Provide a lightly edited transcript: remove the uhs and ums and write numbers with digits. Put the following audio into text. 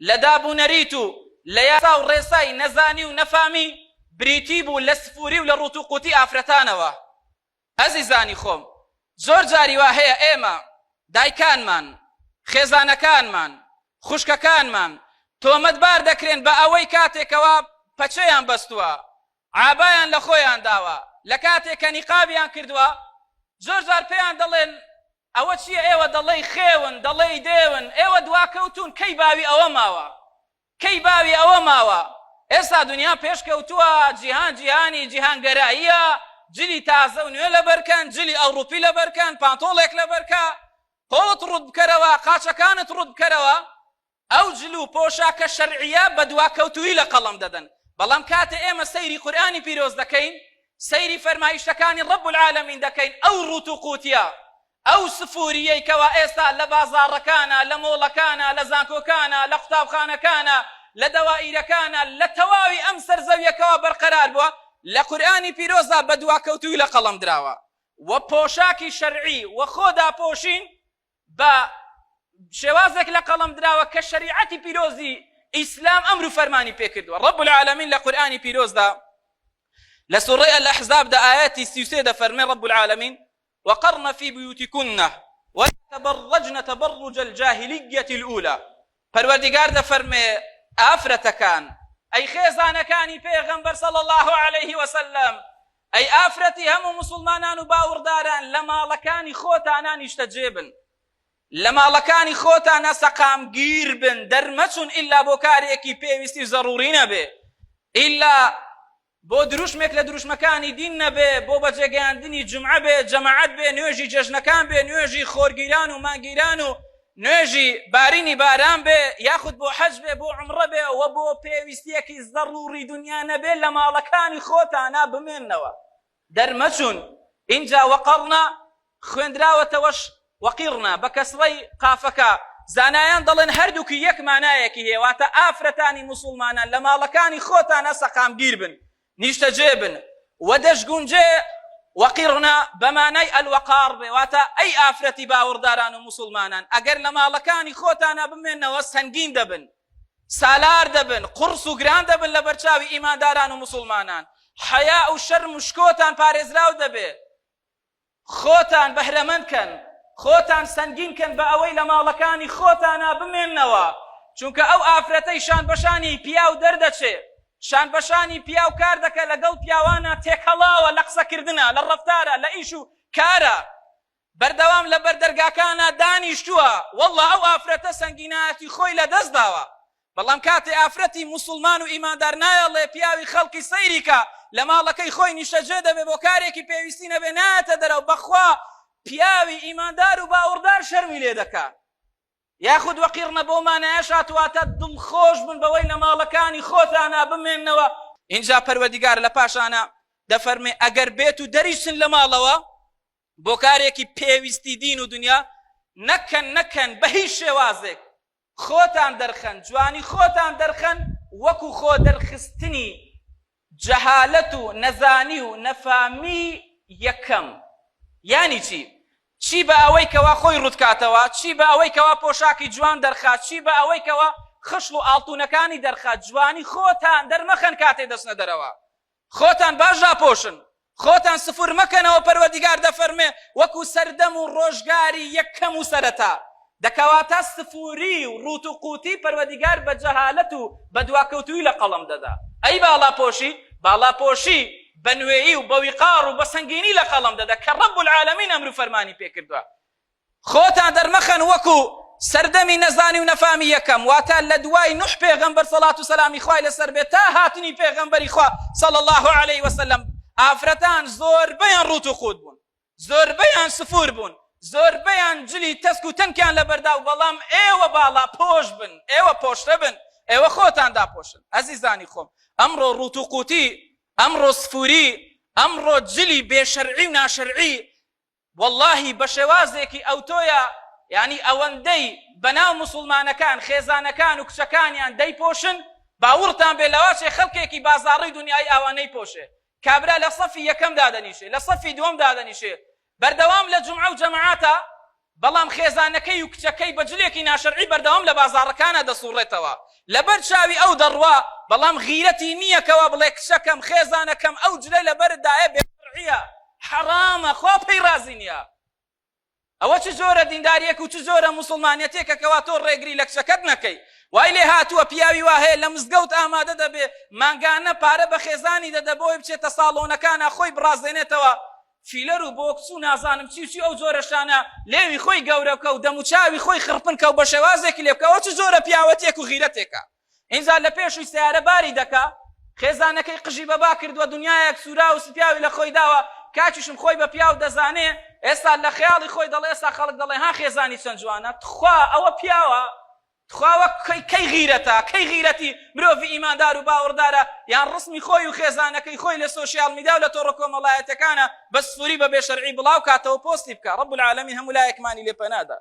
لە داب و نەریت و لە یاسا و ڕێسای نەزانی و نەفامی بریتی بوو لە سفوری و لە ڕووت و قوتی ئافرەتانەوە. ئەزیزانی خۆم زۆر جاری وا هەیە ئێمە دایکانمان، خێزانەکانمان، خوشکەکانمان تۆمەتبار دەکرێن بە ئەوەی کاتێک کەوا پەچەیان بەستووە، عابایان لە خۆیان داوە، لە کاتێک کە نیقابیان کردووە، زۆر جار پێیان دەڵێن ئەوە چییە ئێوە دەڵێی خێون، دەڵێی دێون، ئێوە دواکەوتوون، کەی باوی ئەوە ماوە؟ کەی باوی ئەوە ماوە؟ ئێستا دونیا پێشکەوتووە، جیهان جیهانی جیهانگەراییە، جلی تازە و نوێ لەبەرکەن، جلی ئەوڕوپی لەبەرکەن، پانتۆڵێک لەبەرکە، قۆڵت ڕووت بکەرەوە، قاچەکانت ڕووت بکەرەوە، ئەو جل و پۆشاکە شەرعییە بە دواکەوتوویی لە قەڵەم دەدەن. بەڵام کاتێ ئێمە سەیری قورئانی پیرۆز دەکەین، سەیری فەرمایشتەکانی رب العالمین دەکەین، ئەو ڕووت و قووتییە، ئەو سفورییەی کەوا ئێستا لە بازاڕەکانا، لە مۆڵەکانا، لە زانکۆکانا، لە قوتابخانەکانا، لە دەوائیرەکانا، لە تەواوی ئەم سەر زەویە کەوا بەرقەرار بووە، لە قورئانی پیرۆزدا بە دواکەوتووی لە قەڵەم دراوە و پۆشاکی شەرعی و خۆ داپۆشین بە شێوازێک لە قەڵەم دراوە کە شەریعەتی پیرۆزی ئیسلام ئەمر و فەرمانی پێکردووە. رب العالمین لە قورئانی پیرۆزدا لە سوڕەی الأحزاب دا ئایەتی 33 دەفەرمێ رب العالمین وقرن في بيوتكن ولا تبرجن تبرج الجاهلية الأولى پەروەردگار دەفەرمێ ئافرەتەکان ئەی خێزانەکانی پێغەمبەر صلی الله علیه وسلم ئەی ئافرەتی هەموو موسڵمانان و باوڕداران لە ماڵەکانی خۆتانا نیشتەجێ بن لە ماڵەکانی خۆتانا سەقامگیر بن دەرمەچون ئیلا بۆ کارێکی پێویستی و زەڕوری نەبێ ئیلا بۆ دروشمێک لە دروشمەکانی دین نەبێ، بۆ بەجێگەیاندنی جومعە بێ، جەماعەت بێ، نوێژی جەژنەکان بێ، نوێژی خۆرگیران و مانگگیران و نوێژی بارینی باران بێ، یاخود بۆ حەج بێ، بۆ عومڕە بێ و بۆ پێویستییەکی زەڕوڕی دونیا نەبێ لە ماڵەکانی خۆتانا بمێننەوە دەرمەچون. ئینجا وقرن خوێندراوەتەوەش وقرن بە کەسڕەی قافەکە، زانایان دەڵێن هەردووکی یەک مانایەکی هەیە، واتە ئافرەتانی موسوڵمانان لە ماڵەکانی خۆتانا سەقامگیر بن، نیشتەجێ بن، وە دەشگونجێ وقرن بە مانای الوقار بێ، واتە ئەی ئافرەتی باوەڕداران و موسوڵمانان ئەگەر لە ماڵەکانی خۆتانا بمێنەوە سەنگین دەبن، سالار دەبن، قوڕس و گران دەبن لەبەرچاوی ئیمانداران و موسوڵمانان، حەیا و شەرم و شکۆتان پارێزراو دەبێ. خۆتان بەهرەمەند کەن، خۆتان سەنگین کەن بە ئەوەی لە ماڵەکانی خۆتانا بمێننەوە، چونکە ئەو ئافرەتەی شان بەشانی پیاو دەردەچێ، شان بەشانی پیاو کار دەکا، لەگەڵ پیاوانا تێکەڵاوە لە قسەکردنا، لە ڕەفتارا، لە ئیش و کارا، بەردەوام لە بەردەرگاکانا دانیشتووە، وەڵڵا ئەو ئافرەتە سەنگینایەتی خۆی لەدەست داوە، بەڵام کاتێ ئافرەتی موسوڵمان و ئیماندار نایەڵێ پیاوی خەڵکی سەیری کا لە ماڵەکەی خۆی نیشتەجێ دەبێ بۆ کارێکی پێویستی نەبێ نایەتە دەرەوە بەخوا پیاوی ئیماندار و باوڕدار شەرمی لێ دەکا یاخود وەقیڕنە بەو مانایەش هات واتە دڵخۆش بن بەوەی لە ماڵەکانی خۆتانا بمێننەوە. ئینجا پەروەردیگار لە پاشانا دەفەرمێ ئەگەر بێت و دەریچن لە ماڵەوە بۆ کارێکی پێویستی دین و دنیا نەکەن نەکەن بە هیچ شێوازێک خۆتان دەرخەن جوانی خۆتان دەرخەن وەکو خۆ دەرخستنی جەهالەت و نەزانی و نەفامی یەکەم یانی چی؟ چی بە ئەوەی کەوا خۆی ڕوتکاتەوە چی بە ئەوەی کەوا پۆشاکی جوان دەرخات چی بە ئەوەی کەوا خشڵ و ئاڵتونەکانی دەرخات جوانی خۆتان دەرمەخەن کاتێ دەچنە دەرەوە خۆتان باش داپۆشن خۆتان سفور مەکەنەوە پەروەردیگار دەفەرمێ وەکو سەردەم و ڕۆژگاری یەکەم و سەرەتا دەکەواتە سفوری و ڕووت و قوتی پەروەردیگار بە جەهالەت و بە دواکەوتووی لە قەڵەم دەدا ئەی باڵاپۆشی باڵاپۆشی بە نوێیی و بە ویقار و بە سەنگینی لە قەڵەم دەدا کە ڕەب العالمین ئەمر و فەرمانی پێکردووە خۆتان دەرمەخەن وەکو سەردەمی نەزانی و نەفامی یەکەم، واتە لە دوای نوح پێغەمبەر سەڵات و سەلامی خوای لەسەر بێت تا هاتنی پێغەمبەری خوا صلی اللە علیه وسلم ئافرەتان زۆربەیان ڕووت و قووت بوون، زۆربەیان سفور بوون، زۆربەیان جلی تەسک و تەنکیان لەبەردا و بەڵام ئێوە باڵا پۆش بن، ئێوە پۆشتە بن، ئێوە خۆتان داپۆشن. ئەزیزانی خۆم ئەمڕۆ ڕووت و قووتی، ئەمڕۆ سفوری، ئەمڕۆ جلی بێ شەرعی و ناشەرعی وەڵاهی بەشێوازێکی ئەوتۆیە یانی ئەوەندەی بەناو موسوڵمانەکان خێزانەکان و کچەکانیان دەیپۆشن باوڕتان بێ لەواچێ خەڵکێکی بازاڕی دونیایی ئاوا نەیپۆشێ کابرا لە سەفی یەکەم دادەنیشێ لە سەفی دووەم دادەنیشێ بەردەوام لە جومعە و جەماعەتە. بەڵام خێزانەکەی و کچەکەی بە جلێکی ناشەرعی بەردەوام لە بازاڕەکانا دەسوڕێتەوە لەبەر چاوی ئەو دەڕوا بەڵام غیرەتی نییە کەوا بڵێ کچەکەم خێزانەکەم ئەو جلەی لەبەرتدایە بێ شەرعیە حەڕامە خوا پێی ڕازی نییە. ئەوە چ جۆرە دینداریەک و چ جۆرە موسڵمانیەتێکە کەوا تۆ ڕێگری لە کچەکەت نەکەی؟ وای لێ هاتووە پیاوی وا هەیە لە مزگەوت ئامادە دەبێ مانگانە پارە بە خێزانی دەدە بۆی بچێتە ساڵۆنەکانا خۆی بڕازێنێتەوە فیلەر و بۆکس و نازانم چی و چی ئەو جۆرە شتانە لێوی خۆی گەورە بکە و دەموچاوی خۆی خڕپن کە و بە شێوازێکی لێ بکە ئەوە چ جۆرە پیاوەتیەک و غیرەتێکە؟ ئینجا لە پێشوی سەیارە باری دەکا خێزانەکەی قژی بە با کردوە دنیایەک سوراو و سپیاوی لە خۆی داوە کاکیشم خۆی بە پیاو دەزانێ ئێستا لە خەیاڵی خۆی دەڵێ ئێستا خەڵک دەڵێ ها خێزانی چەند جوانە تخوا ئەوە پیاوە تخوا وەک کەی کەی غیرەتە کەی غیرەتی مرۆڤی ئیماندار و باوەڕدارە یان ڕسمی خۆی و خێزانەکەی خۆی لە سۆشیال میدیا و لە تۆڕە کۆمەڵایەتەکانە بە سفوری بە بێشەرعی بڵاو کاتەوە پۆستی بکە رب العالمین هەموو لایەکمانی لێ پەنادا.